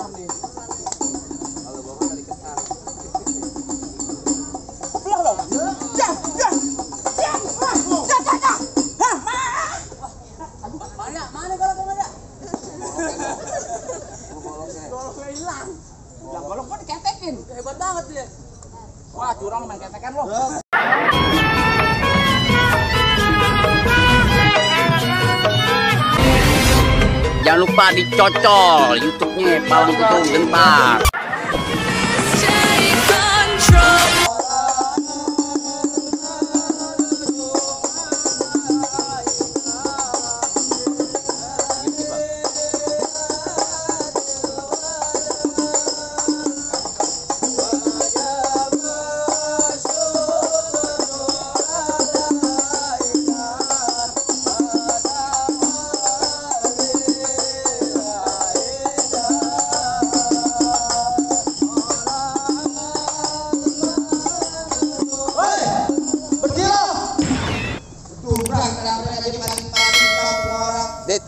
susah nih. Kalau bawa dari kesan. Pulang dong. Ya. Hah, mana kalau ada? Goloknya hilang. Yang golok kok diketekin. Hebat banget dia. Wah, curang main ketekan lo. Jangan lupa dicocol YouTube-nya Palang Pitung Gentar.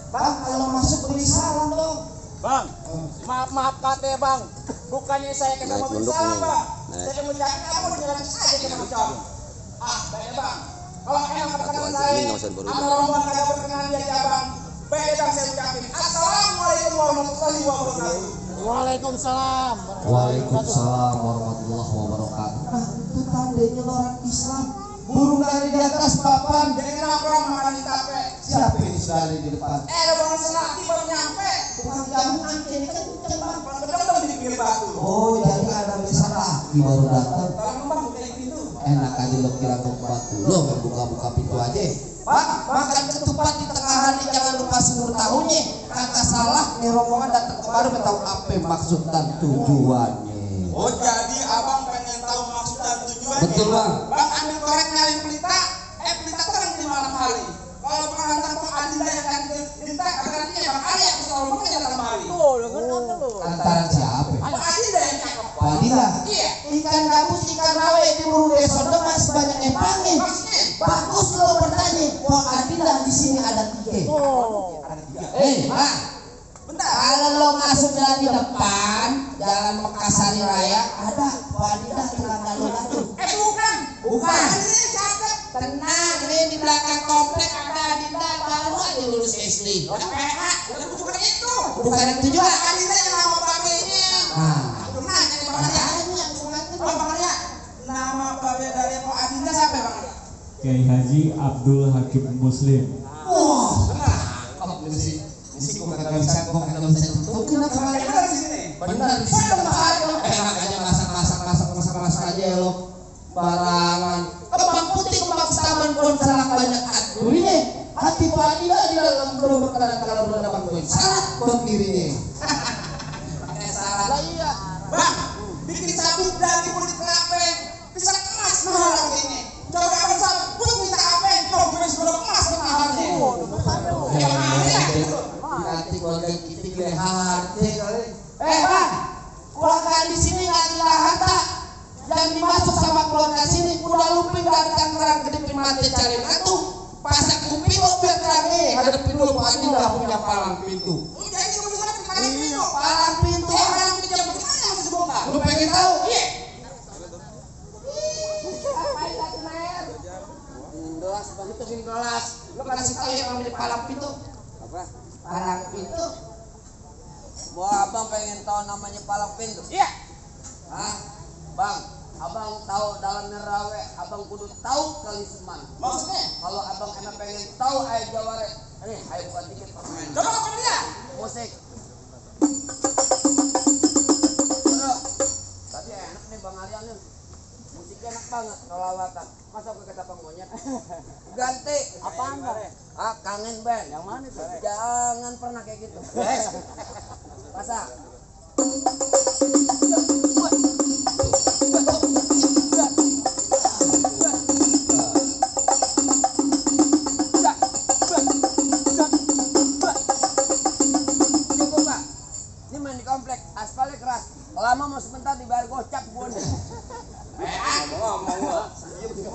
Bang, kalau masuk beri salam dong. Bang, maaf kate bang. Bukannya saya kena memberi salam bang. Saya mengucapkan kamu jalan saja kena macam. Baik bang. Kalau enak perkenalan saya, sama rombongan kagak berkenan dia bang. Baik bang, saya ucapin. Assalamualaikum warahmatullahi wabarakatuh. Waalaikumsalam. Waalaikumsalam warahmatullahi wabarakatuh. Nah, itu tandanya orang Islam. Burung dari di atas papan. Jadi nongkrong makan di tape. Siapa ini sudah ada di depan? Ada bang selati baru nyampe. Tukang jamu angin kenceng bang. Betul di pinggir batu. Oh, jadi ada besar lagi baru datang. Tolong bang bukain pintu. Enak aja lo kira batu. Lo buka-buka pintu aja. Pak, makan ketupat di tengah hari jangan lupa sumur tahunya. Kata salah, nih rombongan datang kemarin tahu apa maksud dan tujuannya. Oh jadi abang pengen tahu maksud dan tujuannya? Betul bang. Bang ambil korek nyalin pelita, pelita terang di malam hari. Kalau pengantar kok Adinda yang kan pelita, artinya bang Ali yang selalu mengejar malam hari. Oh, dengar apa lo? Antara siapa? Pak Adinda yang cakep. Pak Adinda? Iya. Ikan gabus, ikan rawe di burung desa demas banyak yang panggil. Bagus lo bertanya. Pak Adinda di sini ada tiga. Oh. Pak. Bentar. Kalau lo masuk jalan di depan, jalan Mekarsari Raya, ada Pak Adinda tinggal lalu-lalu. Bukan. Bukan. Ini cakep. Tenang, ini di belakang komplek ada Adinda baru aja lulus SD. PH, bukan itu. Bukan itu juga. Adinda yang nama babenya. Nah, Nanya nih Bang Arya. Oh Bang Arya, nama babe dari Pak Adinda siapa Bang Arya? Kiai Haji Abdul Hakim Muslim. wah, Isi kok kagak bisa tutup. Kenapa Bang Arya dari sini. benar di sini enak aja masak aja ya lo barangan kembang putih kembang taman pohon salak banyak durinya hati Pak Adinda di dalam gerobak kadang-kadang berada bang gue salah buat dirinya pakai salah lah iya Bang, bikin sabuk dari kulit kenapa? Bisa emas mahal ini. Coba abang sabuk minta apa? Coba gue sebelum emas mahalnya. nanti keluarga kita gile hati kali bang keluarga di sini nggak gila harta yang dimasuk sama keluarga sini udah luping dari Tangerang ke depan mati cari matu pasak kuping lo biar terangnya hadapin dulu Pak Adinda punya palang pintu Jadi gue bisa pakai pintu. palang pintu Orang pintu gimana masih dibongkar? lu pengen tahu Iya. gelas bang itu gelas lu kasih tahu yang namanya palang pintu Apa? palang pintu Wah, abang pengen tahu namanya Palang Pintu. Iya. Hah? Bang, abang tahu dalamnya rawe, abang kudu tahu kali seman. Maksudnya? Kalau abang emang pengen tahu ayo jaware. Ayo bukan tiket permain. Coba apa dia? Musik. Bro, tadi enak nih Bang Arya nih. Musiknya enak banget kelawatan. Masa ke kata Bang Monyet? Ganti. Apaan, Bang? Kangen band. Yang mana tuh? Jangan pernah kayak gitu. Masa? Cukup Pak. Ini main di komplek, aspalnya keras. Lama mau sebentar dibayar gocap gue nih.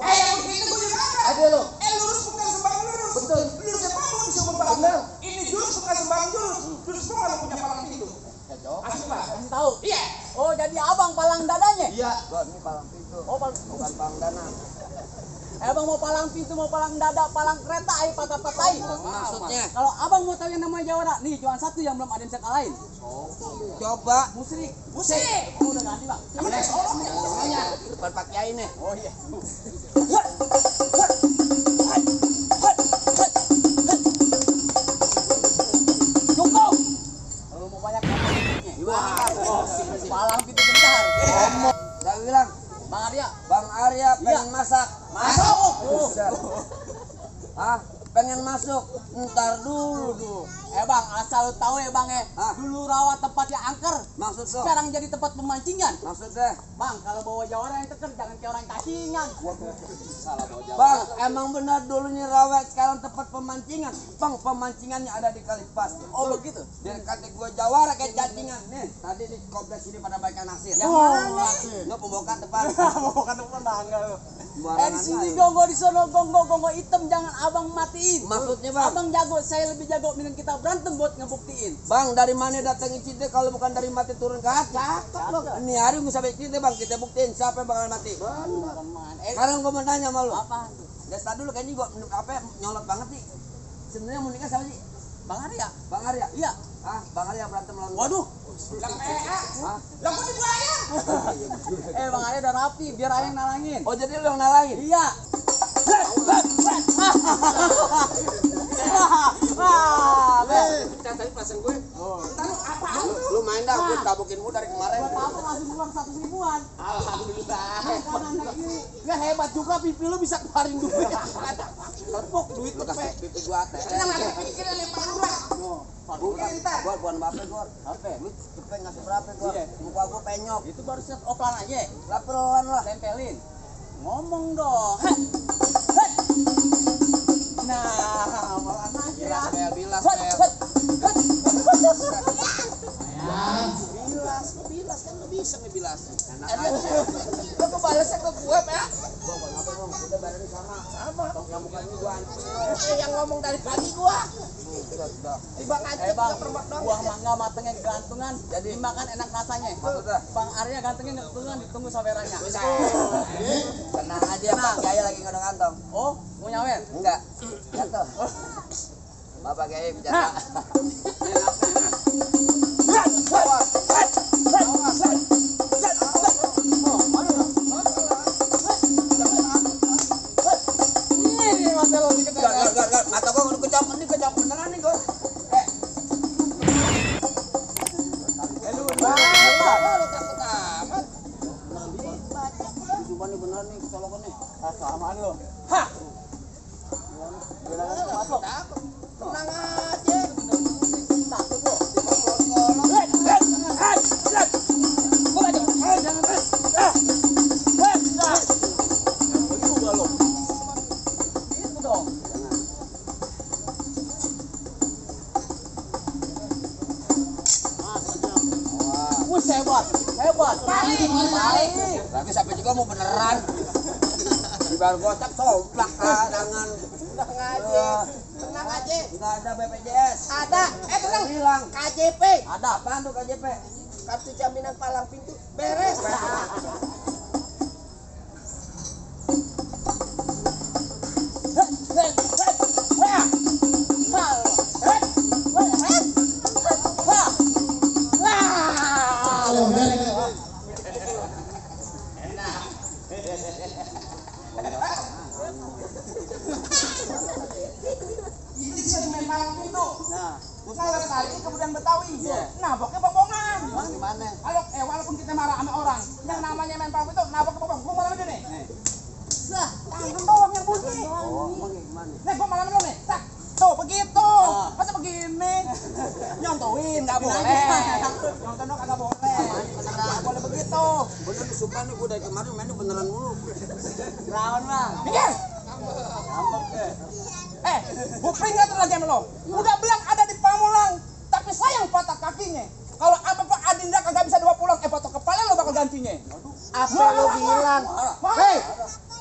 Yang begitu gue juga ada. ada lo Lurus bukan sembarang lurus. betul Lurusnya pamong bisa membangun. bener Ini jurus bukan sembarang jurus. Jurus gue kalau punya palang pintu. cocok. Kasih tahu. Iya. Oh, jadi abang palang dadanya. Iya. Gua ini palang pintu. Oh, Bukan palang dana. abang mau palang pintu, mau palang dada, palang kereta, patah-patahin. Maksudnya? Kalau abang mau tahu yang namanya jawara, nih cuma satu yang belum ada yang bisa kalahin. Coba. Musrik. Musik. Oh, udah ganti bang. Depan Pak Kiai nih. Oh iya. Cukup. Kalau mau banyak pintunya. Palang pintu bentar. Saya bilang, Bang Arya. Bang Arya pengen masak. Masuk. Ah, pengen masuk. Ntar dulu. Bang, asal lu tahu ya bang ya. Ah. Dulu rawa tempatnya angker. Maksud lo? Sekarang jadi tempat pemancingan. Maksudnya? Bang, kalau bawa jawara yang teker jangan kayak orang cacingan. Bang, emang benar dulunya rawa sekarang tempat pemancingan. Bang, pemancingannya ada di Kalipas. Oh begitu. Dia kata gua jawara kayak cacingan. Nih, tadi di kompleks ini pada baca naksir. Yang mana? Lo pembokat depan. Mau kan tetangga lu. Di Sembarangan sini aja. gongo di sono gongo hitam jangan abang matiin. Maksudnya, Bang? Abang jago, saya lebih jago dengan kita berantem buat ngebuktiin. Bang, dari mana datangin cinta kalau bukan dari mati turun ke atas? Cakep lo. Ini hari gue sampai cinta bang, kita buktiin siapa yang bakal mati. Sekarang gue mau nanya sama lu. Apa? Desta dulu kayaknya gue nyolot banget nih. Sebenarnya mau nikah siapa sih? Bang Arya? Bang Arya? Iya. Ah, Bang Arya berantem lawan. Waduh. Hah? Lah kok dibayar? Bang Arya udah rapi, biar Arya yang nalangin. Oh jadi lu yang nalangin? Iya. Tadi pasang gue. Lu main dah, gue tabukinmu dari kemarin. Buat apa langsung keluar 100.000-an? Alhamdulillah. Kanan kiri. Nggak hebat juga pipi lu bisa keluarin duit. Tepuk duit Lu kasih pipi gue ate. Bukan bape gue. Apa? Lu cepet ngasih berapa gue? Iya. Muka gue penyok. Itu baru set oplan aja. Laperan lah. Tempelin. Ngomong dong. Nah, malah nanya. Bilas. Bilas kan lu bisa ngebilas. Enak aja. Lu kebalasnya ke gue, Pak. Gua ngapa ngomong, kita bareng sama. Yang mukanya gua hancur. Yang ngomong dari pagi gua. Sudah. Timbang aja Bang, buah mangga matangnya gantungan, jadi makan enak rasanya. Maksudnya? Bang Arya gantengnya gantungan, ditunggu sawerannya. Tenang aja, Pak. Kiai lagi ngadong-kantong. Oh, mau nyawer? Enggak. Jatuh. Bapak Kiai bicara. Ini mata lo dikit. Gak. Mata gua udah kejam beneran nih gua. Lu Lu takut amat. Cuma nih beneran nih kesolokan nih. kelamaan lo. Hah. Masuk. Tenang aja. Takut lo. Itu dong. Wih, hebat. Balik. Tapi sampai juga mau beneran. Di bar gotak somplak tangan. Tenang aja. Enggak ada BPJS. Ada. Tenang. Bilang KJP. ada apaan tuh KJP? Kartu jaminan palang pintu. Beres. Ini bisa dimain palang pintu. Nah, Kalau kali kemudian Betawi. Iya. Nah, pokoknya bohongan. gimana? Kalau walaupun kita marah sama orang, yang namanya main palang pintu, nabok ke gua malam ini nih. Lah, tangan doang yang bunyi. Gimana? Nih, gua malam dulu nih. Tak. Tuh, begitu. Ah. Masa begini? Nyontoin enggak boleh. Nyontoin dong kagak boleh. Enggak boleh begitu. Bener nih sumpah nih gua dari kemarin mainnya beneran mulu. Rawan bang. Minggir. Ngambek deh. Gua peringatin lagi sama lo. Udah bilang ada di Pamulang, tapi sayang patah kakinya. Kalau apa Pak Adinda kagak bisa dibawa pulang, patah kepala lo bakal gantinya. Apa lo bilang? Hei,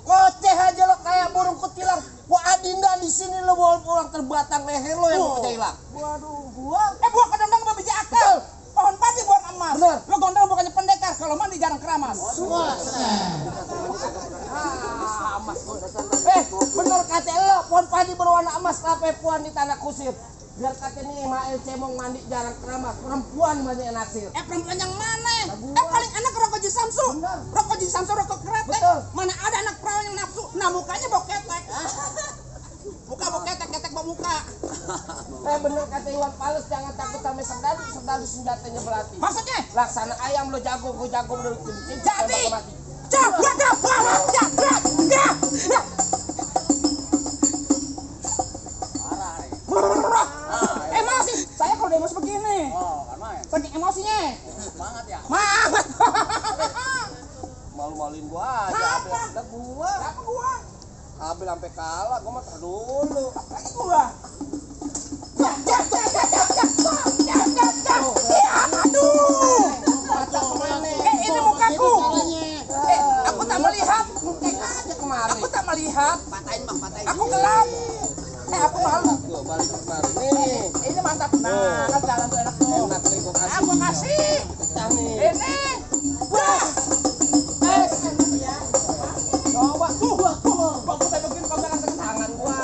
Koceh aja lo kayak burung kutilang. Wah Adinda di sini lo bawa pulang terbatang leher lo yang Oh. udah hilang. waduh, buah kadang-kadang gak biji akal. Pohon padi keramas. Bener. Lo gondrong bukannya pendekar, kalau mandi jarang keramas. Emas gua. Bener kata lo, pohon padi berwarna emas kape puan di tanah kusir. Biar kata ini Mael Cemong mandi jarang keramas, perempuan banyak yang naksir. Perempuan yang mana? Gua. Paling enak rokok Ji Samsu. Bener. Rokok Ji Samsu, rokok kretek. Betul. Mana ada anak perawan yang nafsu? Nah mukanya bau ketek. Muka bau ketek, ketek bau muka. Bener kata Iwan Fals, jangan takut sama serdadu, serdadu senjatanya belati. Maksudnya? Laksana ayam lo jago, gue jago udah Jadi. mati. Emosi. Saya kalau emosi begini. Oh, kan main. Saking emosinya. Semangat ya. Maaf. Malu-maluin gua aja. Kenapa? Ada gua. Apa gua? Abel sampai kalah, gua mah dulu. Lagi gua. Aduh. Ini mukaku. Aku tak melihat. Aja kemarin. Aku tak melihat. Patahin bang, patahin. Aku gelap. Aku malu. Tuh, balik kemarin. Nih. Ini mantap. Nah, kan jalan tuh enak tuh. Enak nih gua kasih. Aku kasih. Pecah nih. Ini. Wah. Coba tuh, kok gue begini kok jangan ke tangan gua.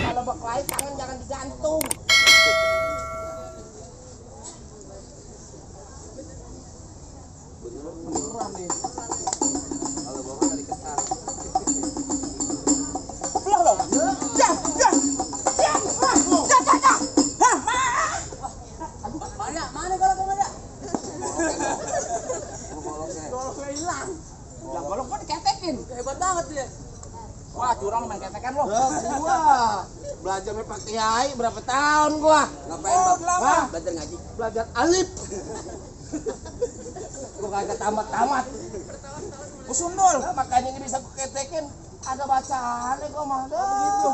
Kalau berkelahi tangan jangan digantung. Beneran nih. Kalau bawa dari ketan. Pulang dong. Ya. Hah, Mana kalau ada? goloknya hilang. Lah golok gua diketekin. Hebat banget dia. Wah, curang lu main ketekan lo. Gua belajar sama Pak Kiai berapa tahun gua? Ngapain Oh, bang? lama. Hah? Belajar ngaji. Belajar alif. Gua kagak tamat-tamat. Usundul. Nah, makanya ini bisa gua ketekin. Ada bacaannya gua mah. Begitu.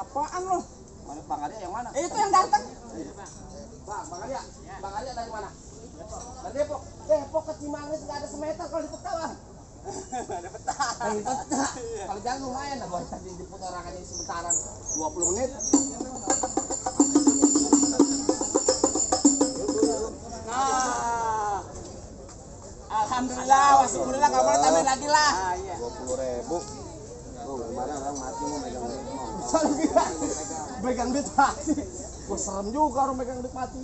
Apaan lo? Mana Bang Arya yang mana? Itu yang datang. Bang Arya. Bang Arya dari mana? Dari Depok. Depok ke Cimanggis nggak ada semeter kalau di peta bang. Ada peta. Di peta. Kalau jalan lumayan lah buat tadi di putaran aja sebentaran 20 menit. Nah. Alhamdulillah, wasyukurillah, nggak boleh tambahin lagi lah. 20.000. Oh, kemarin orang mati mau megang duit. Soalnya megang duit mati. Gua serem juga orang megang duit mati.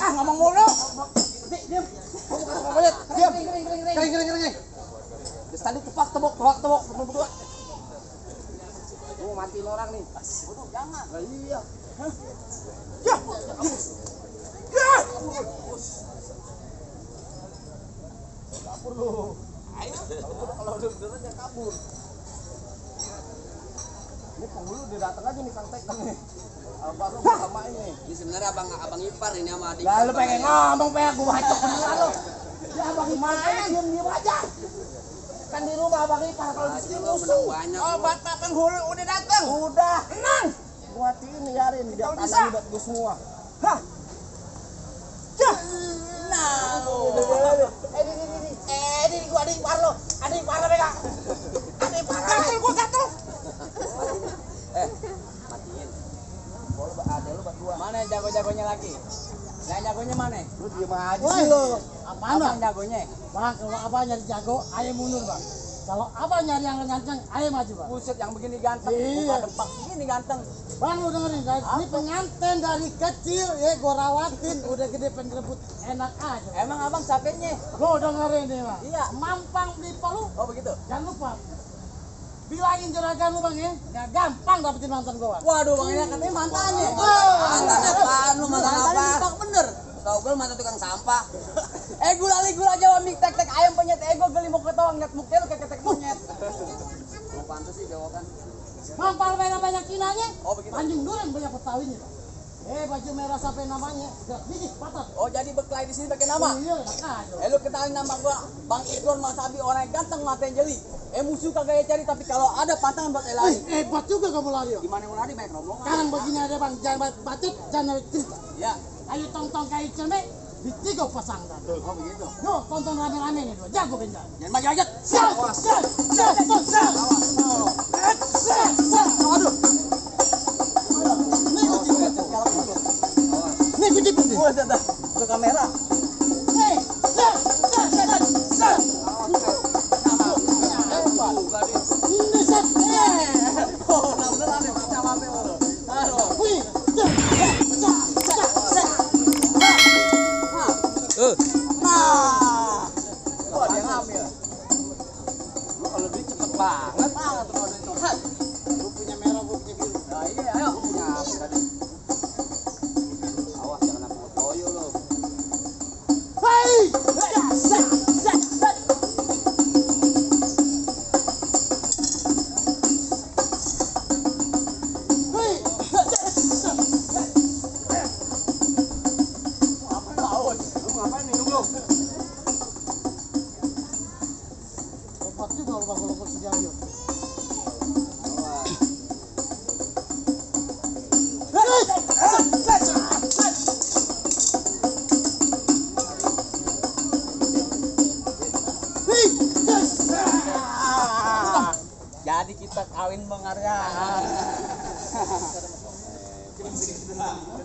Ngomong mulu. Diam. Diam. Kering. Terus tadi tebak-tebok berdua. Gua matiin orang nih. Waduh, jangan. Lah iya. Ya. Ya. Kabur lu. Kalau udah jangan kabur. Ini penghulu dia datang aja nih Kang Tekan nih. Baru sama ini. Ini sebenarnya abang ipar ini sama adik. Lah lu pengen ngomong pengen gua hacok beneran lu. Ya abang ipar diam aja. Kan di rumah abang ipar kalau di sini musuh. Banyak. Oh, Bapak penghulu udah datang. Udah. Tenang. Gua hatiin biarin biar Kalau bisa. tanahnya buat gua semua. Hah. Ya. Nah. Ini gua ada ipar lo. Ada ipar lo pegang. Ada ipar. Gatel gua gatel. Matiin. Boleh ada lu buat gua. Mana jago-jagonya lagi? Yang jagonya mana? Lu diem aja sih lu. Apaan Apa bang? yang jagonya? Bang, kalau abang nyari jago, ayo mundur bang. Kalau abang nyari yang ganteng, ayo maju bang. Buset yang begini ganteng. Iya. Muka dempak begini ganteng. Bang, lu dengerin, guys. Ini pengantin dari kecil, ya gua rawatin, udah gede pengen rebut, enak aja. Emang abang capeknya? Lu dengerin nih bang. Iya. Mampang di Palu, Oh begitu. jangan lupa. Bilangin juragan lu bang ya, nggak gampang dapetin mantan gua bang. Waduh bang ini katanya mantannya. Mantannya apaan lu? Mantan apa? Mantannya bener. Tau gue mantan tukang sampah. Gula Jawa mik tek ayam penyet ego geli mau ketawang nyet muknya lu kayak ketek monyet. Lu pantes sih jawaban. Mampang banyak kinanya, Oh begitu. Tanjung Duren banyak betawinya bang. Baju merah sampai namanya, gak biji, patah. Oh jadi berkelahi di sini pakai nama. Iya, enak aja. Lu kenalin nama gua Bang Ikron Mas Abi orang yang ganteng matain jeli. Musuh kagak ya cari tapi kalau ada pantangan buat lari. Hebat juga kamu lari. Yo. Gimana mau lari banyak rombongan. Sekarang begini aja bang, jangan bacot, jangan cerita. Ya. Ayo tong-tong kayak cermek, ditigo pasang dan. Oh begitu. Yo, tonton rame-rame nih, jago benjar. Jangan maju aja. Siap. Ke kamera. Dia ngambil. Lu kalau duit cepet banget. Lu punya merah, gua punya biru. Nah, iya, ayo. Gua punya apa tadi? Awas jangan aku toyo lu. Jadi kita kawin Bang Arya.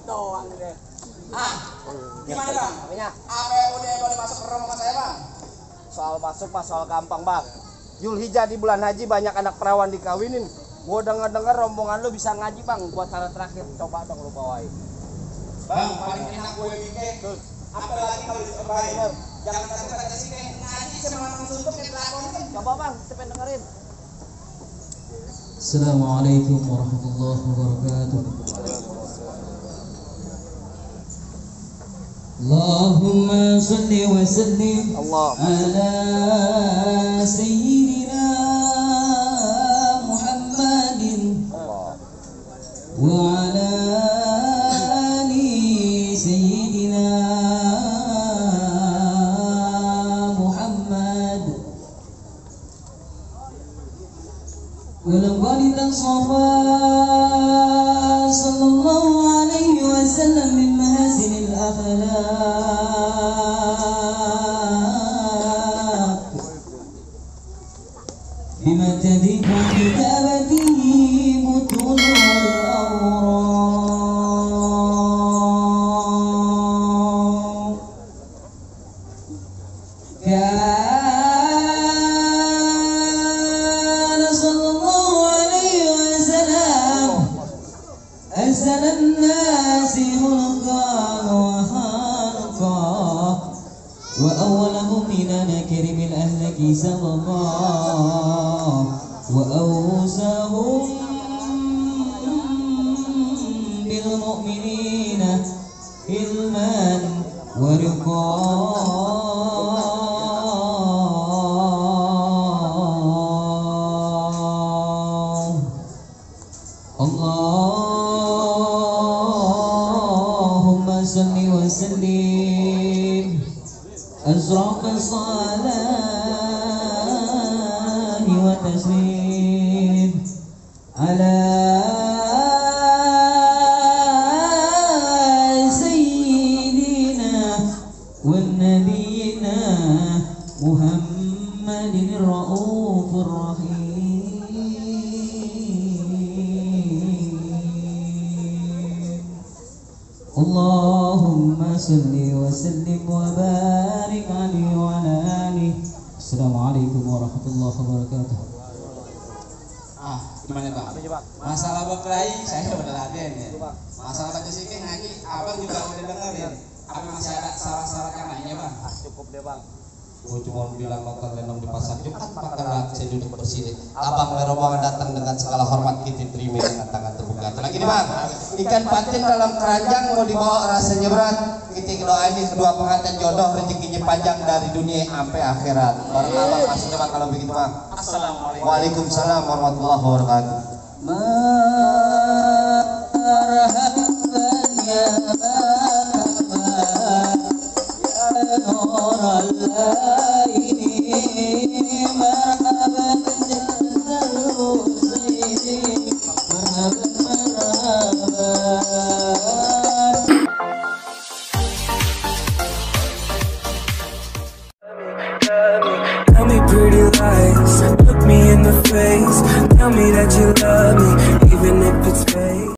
Doang deh. Gimana bang? Apanya? Apa yang udah boleh masuk ke rombongan saya bang? Soal masuk mah soal gampang bang. Zulhijjah di bulan haji banyak anak perawan dikawinin. Gua denger rombongan lu bisa ngaji bang. Buat syarat terakhir coba dong lu bawain. Bang, paling enak gue bikin. Apalagi kalau dicobain. Jangan takut ke sini ngaji sama langsung untuk dilakoni. Coba bang, kita pengen dengerin. Assalamualaikum warahmatullahi wabarakatuh. Allahumma salli wa sallim ala sayyidina Muhammadin wa ala ali sayyidina Muhammad. ولقد تصفى صلى الله عليه وسلم من محاسن الأخلاق بما تدين كتابته بطون والأوراق أحسن الناس خلقا وخلقا وأولهم من نكرم الأهلك سبقا وأوساهم بالمؤمنين علما ورقا اللهم صل وسلم أزرق الصلاة وتسليم على سيدنا ونبينا محمد الرؤوف الرحيم. اللهم صل وسلم وبارك عليه وعلى آله. Assalamualaikum warahmatullahi wabarakatuh. Gimana bang? Masalah berkelahi saya udah latihan ya. Masalah baca zikir ngaji abang juga udah dengerin. Apa masih ada salah-salah yang lainnya bang? Cukup deh bang. Gue cuma bilang nonton lenong di pasar Jumat makanan saya duduk bersini. Abang rombongan datang dengan segala hormat kita terima dengan tangan terbuka. Lagi nih bang, ikan patin dalam keranjang mau dibawa rasanya berat. Kita doain kedua pengantin jodoh rezekinya panjang dari dunia sampai akhirat. Bareng abang masuk coba kalau begitu bang. Assalamualaikum. Waalaikumsalam warahmatullahi wabarakatuh. Marhaban ya marhaban ya nur al-aini marhaban jazal husaini marhaban marhaban. Tell me pretty lies, look me in the face, tell me that you love